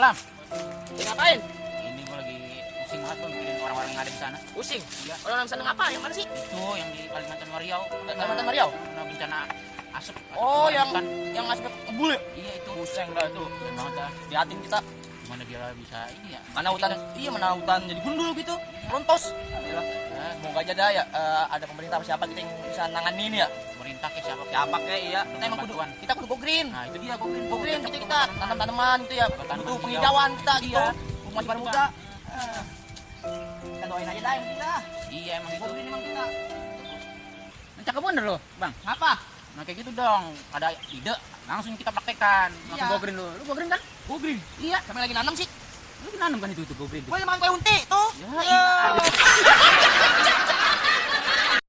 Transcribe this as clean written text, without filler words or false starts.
Salam. Ngapain? Ini gua lagi pusing banget tuh mikirin orang-orang yang ada di sana. Pusing? Iya. Orang sana ngapa? Yang mana sih? Itu yang di Kalimantan Riau. Kalimantan Riau? Kena bencana asap. Oh, kebakaran. yang asap ngebul ya? Iya itu. Pusing dah itu. Pusing banget dah. Liatin kita. Gimana dia bisa ini ya? Mana hutan? Iya, mana hutan jadi gundul gitu. Rontos. Ya, Semoga aja dah ya ada pemerintah apa siapa kita yang bisa nangani ini ya. pemerintah kayak siapa? Siapa kayak iya. Kita kudu go green. Nah, itu dia go green. Go green kita tanam tanaman gitu ya. Tanaman Butuh hijau. penghijauan kita gitu. Iya. Masih baru muda. Kita doain aja dah yang penting dah. Iya emang Go itu. green emang kita. Cakep bener loh, Bang. Apa? Nah kayak gitu dong. Ada ide, langsung kita praktekkan. Langsung Iya. go green lu. Lu go green kan? Go green. Iya. Siapa yang lagi nanam sih? Lu nanam kan itu go green. Gue makan kue unti tuh. Ya, iya.